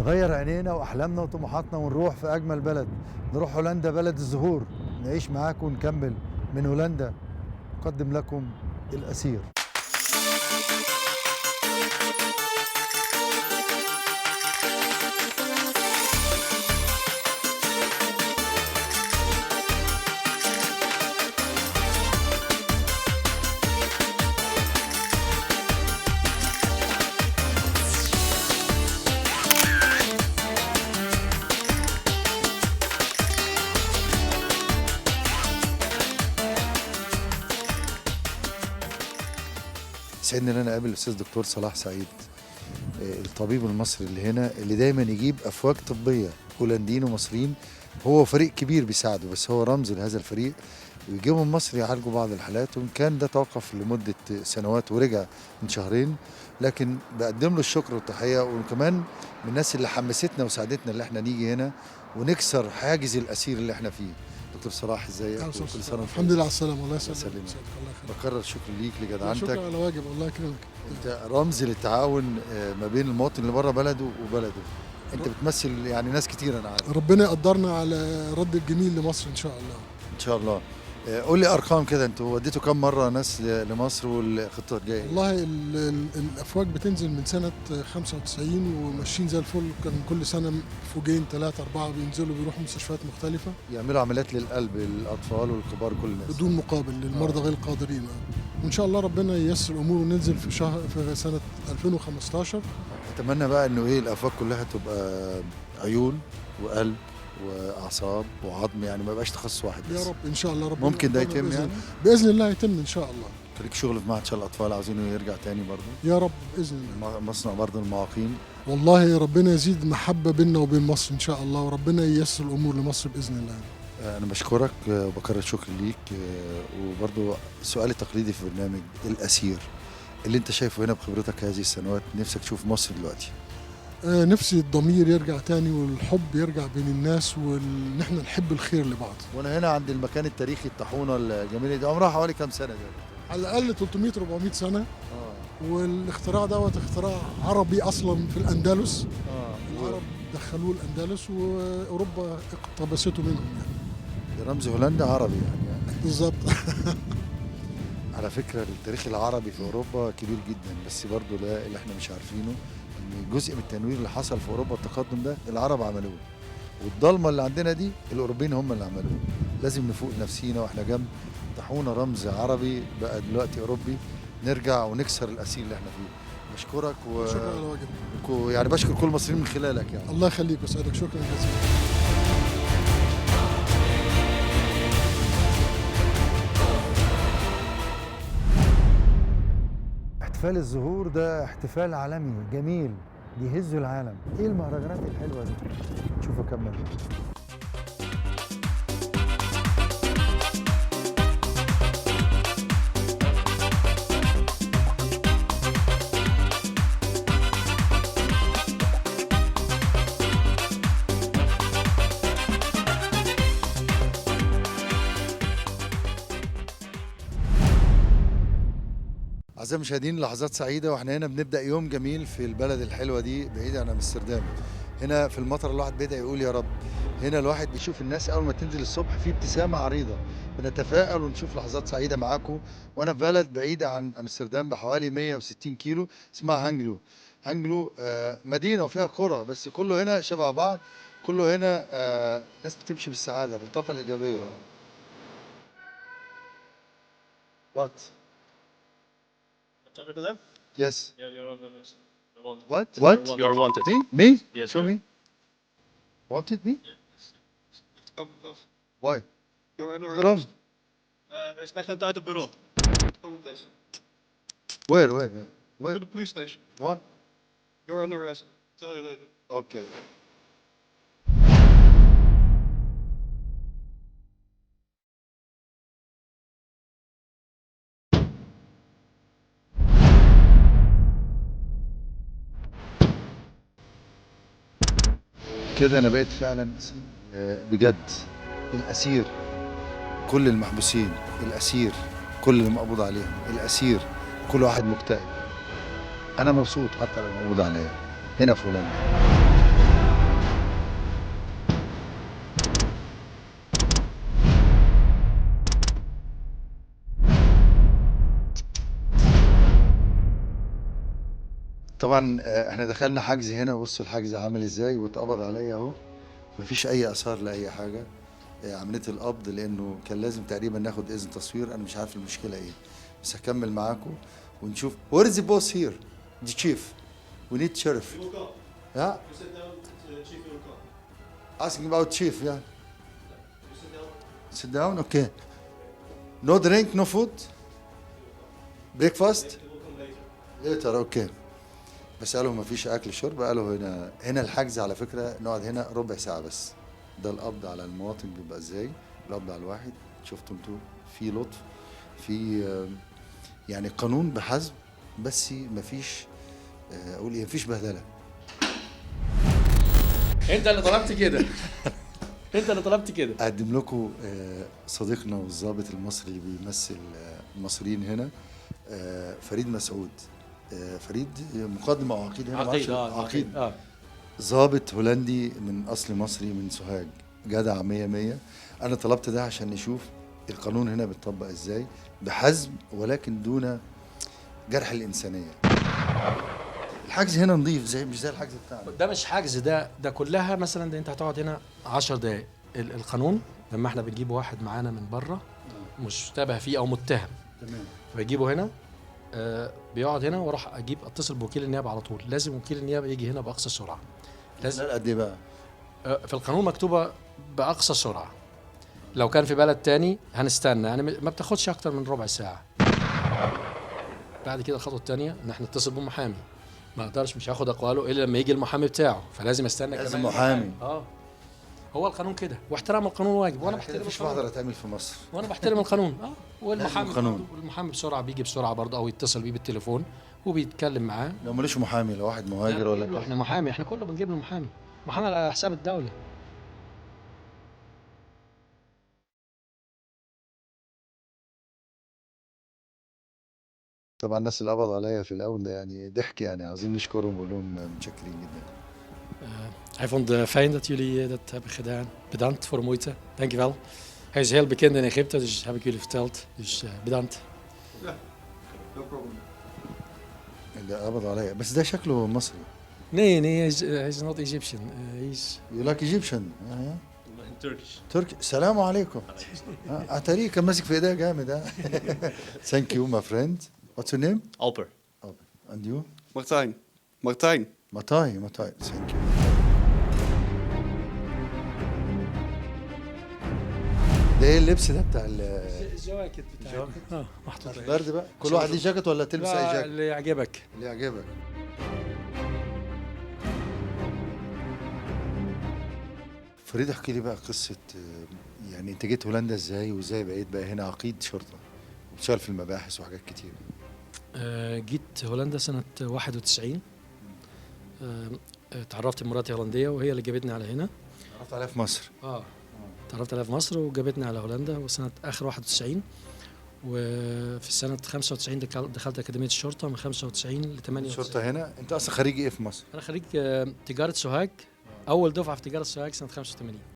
نغير عينينا واحلامنا وطموحاتنا ونروح في اجمل بلد، نروح هولندا بلد الزهور، نعيش معاكم ونكمل من هولندا. نقدم لكم الاسير. سعدني ان انا اقابل الاستاذ دكتور صلاح سعيد، الطبيب المصري اللي هنا، اللي دايما يجيب افواج طبية هولنديين ومصريين. هو فريق كبير بيساعده، بس هو رمز لهذا الفريق، ويجيبهم مصر يعالجوا بعض الحالات. وان كان ده توقف لمدة سنوات ورجع من شهرين، لكن بقدم له الشكر والتحيه، وكمان من الناس اللي حمستنا وساعدتنا اللي احنا نيجي هنا ونكسر حاجز الاسير اللي احنا فيه. دكتور صلاح، ازيك؟ وكل سنة وانت الحمد لله على السلامة. الله يسلمك. يسلمك. الله يخليك. بكرر شكر ليك لجدعنتك. شكرا على واجب، الله يكرمك. انت رمز للتعاون ما بين المواطن اللي بره بلده وبلده. انت بتمثل يعني ناس كتير، انا عارف. ربنا يقدرنا على رد الجميل لمصر ان شاء الله. ان شاء الله. قول لي ارقام كده، انتوا وديتوا كم مرة ناس لمصر والخطه الجاية؟ والله الافواج بتنزل من سنة 95 وماشيين زي الفل. كان كل سنة فوجين 3 4 بينزلوا، بيروحوا مستشفيات مختلفة يعملوا عمليات للقلب للاطفال والكبار، كل الناس بدون مقابل للمرضى غير القادرين. وان شاء الله ربنا ييسر الامور وننزل في سنة 2015. اتمنى بقى انه ايه الافواج كلها تبقى عيون وقلب واعصاب وعظم، يعني ما يبقاش تخصص واحد بس. يا رب ان شاء الله ربنا ممكن ده يتم يعني؟ باذن الله يتم ان شاء الله. ليك شغل في معهد شلل الاطفال عاوزينه يرجع تاني برضه؟ يا رب باذن الله. مصنع برضه المعاقين. والله ربنا يزيد محبة بيننا وبين مصر ان شاء الله، وربنا ييسر الامور لمصر باذن الله. انا بشكرك وبكرر شكري ليك. وبرضه السؤال التقليدي في برنامج الاسير، اللي انت شايفه هنا بخبرتك هذه السنوات، نفسك تشوف مصر دلوقتي؟ نفسي الضمير يرجع تاني والحب يرجع بين الناس، وان احنا نحب الخير لبعض. وانا هنا عند المكان التاريخي، الطاحونه الجميلة دي، عمرها حوالي كام سنة دي؟ على الاقل 300 400 سنة. والاختراع دوت اختراع عربي اصلا في الاندلس. العرب دخلوه الاندلس واوروبا اقتبسته منهم يعني. ده رمز هولندا عربي يعني. بالظبط. على فكرة التاريخ العربي في اوروبا كبير جدا، بس برضه ده اللي احنا مش عارفينه، ان جزء من التنوير اللي حصل في اوروبا، التقدم ده العرب عملوه، والضلمه اللي عندنا دي الاوروبيين هم اللي عملوه. لازم نفوق نفسينا واحنا جنب طاحونه رمز عربي بقى دلوقتي اوروبي، نرجع ونكسر الاسير اللي احنا فيه. بشكرك شكرا على واجب. يعني بشكر كل المصريين من خلالك يعني. الله يخليك ويسعدك، شكرا جزيلا. احتفال الزهور ده احتفال عالمي جميل بيهز العالم. ايه المهرجانات الحلوة دي؟ شوفوا كمل. أعزائي المشاهدين، لحظات سعيدة وإحنا هنا بنبدأ يوم جميل في البلد الحلوة دي بعيد عن أمستردام. هنا في المطر الواحد بيدعي يقول يا رب. هنا الواحد بيشوف الناس أول ما تنزل الصبح في ابتسامة عريضة، بنتفائل ونشوف لحظات سعيدة معاكم. وأنا في بلد بعيدة عن أمستردام بحوالي 160 كيلو اسمها هانجلو. هانجلو مدينة وفيها قرى، بس كله هنا شبه بعض، كله هنا ناس بتمشي بالسعادة، بالطاقة الإيجابية. What? Yes. Yeah, you're on the list. You're wanted. What? What? You're wanted. Me? Me? Yes. Show me. Wanted me? Why? You're under Waarom? Er is net uit het bureau. Where? Where? Where? To the police station. What? You're under arrest. Tell you later. Okay. كده انا بقيت فعلا بجد الاسير، كل المحبوسين الاسير، كل اللي مقبوض عليهم الاسير، كل واحد مكتئب. انا مبسوط حتى لو مقبوض عليا هنا في هولندا. طبعا احنا دخلنا حجز هنا، بصوا الحجز عامل ازاي، واتقبض عليا اهو، مفيش اي اثار لاي حاجة. عملية القبض لانه كان لازم تقريبا ناخد اذن تصوير، انا مش عارف المشكلة ايه، بس هكمل معاكم ونشوف. Where is the boss here? The chief. We need sheriff. He will come. Yeah, You sit down, the chief will come. asking about chief, yeah. You sit down. Sit down, okay. No drink, no food. Breakfast? He will come later. Later, okay. بس قالوا ما فيش اكل شرب، قالوا هنا الحجز على فكرة نقعد هنا ربع ساعة بس. ده القبض على المواطن بيبقى ازاي؟ القبض على الواحد، شفتوا انتوا في لطف، في يعني قانون بحزم، بس ما فيش اقول ايه، ما فيش بهدله. انت اللي طلبت كده، انت اللي طلبت كده. اقدم لكم صديقنا والضابط المصري اللي بيمثل المصريين هنا، فريد مسعود. فريد مقدم او عقيد هنا؟ عقيد. معرفش. اه. عقيد. اه. ضابط هولندي من اصل مصري من سوهاج، جدع مية مية. انا طلبت ده عشان نشوف القانون هنا بيتطبق ازاي بحزم ولكن دون جرح الانسانية. الحجز هنا نظيف، زي مش زي الحجز بتاعنا. ده مش حجز، ده كلها مثلا، ده انت هتقعد هنا 10 دقائق. القانون لما احنا بنجيب واحد معانا من بره مشتبه فيه او متهم، بجيبه هنا، بيقعد هنا، واروح اجيب اتصل بوكيل النيابة على طول. لازم وكيل النيابة يجي هنا باقصى سرعة، لازم. خلال قد ايه بقى؟ في القانون مكتوبة باقصى سرعة. لو كان في بلد تاني هنستنى، يعني ما بتاخدش اكتر من ربع ساعة. بعد كده الخطوة الثانية ان احنا نتصل بمحامي، ما اقدرش مش هاخد اقواله الا لما يجي المحامي بتاعه، فلازم استنى لازم كمان. محامي. اه، هو القانون كده، واحترام القانون واجب، وانا كده بحترم مفيش القانون. محضر هتعمل في مصر. وانا بحترم القانون، اه. والمحامي القانون. برضه، والمحامي بسرعة بيجي بسرعة برضه، او يتصل بيه بالتليفون وبيتكلم معاه. لو ماليش محامي، لو واحد مهاجر ولا لا، احنا محامي، احنا كله بنجيب له محامي، محامي على حساب الدولة. طبعا الناس اللي قبضوا عليا في الاول ده يعني ضحك، يعني عايزين نشكرهم ونقول لهم متشكرين جدا. Hij vond het fijn dat jullie dat hebben gedaan. Bedankt voor de moeite. Dankjewel. Hij is heel bekend in Egypte, dus heb ik jullie verteld. Dus bedankt. No problem. اللي قبضوا عليا بس ده شكله مصري. Nee, nee, hij is not Egyptian. Hij is... You like Egyptian? Turkish. تركي. السلام عليكم. اتاريه كان ماسك في ايديا جامد. ها، thank you my friend. What's your name? Alper. And you? Martijn. Martijn. ماتاي، ماتاي، thank you. ده ايه اللبس ده بتاع الجواكت بتاعك. اه، محطوط. البرد بقى؟ كل واحد ليه جاكيت ولا تلبس اي لا، جاكيت؟ اللي يعجبك. اللي يعجبك. فريد، احكي لي بقى قصة، يعني انت جيت هولندا ازاي، وازاي بقيت بقى هنا عقيد شرطة وبتشتغل في المباحث وحاجات كتير؟ جيت هولندا سنة 91. تعرفت بمراتي هولندية وهي اللي جابتني على هنا. عرفت عليها في مصر؟ اه، تعرفت عليها في مصر وجابتني على هولندا وسنة آخر 91، وفي سنة 95 دخلت أكاديمية الشرطة من 95 ل 98. الشرطة هنا. انت اصلا خريج ايه في مصر؟ أنا خريج تجارة سوهاج، أول دفعة في تجارة سوهاج سنة 85.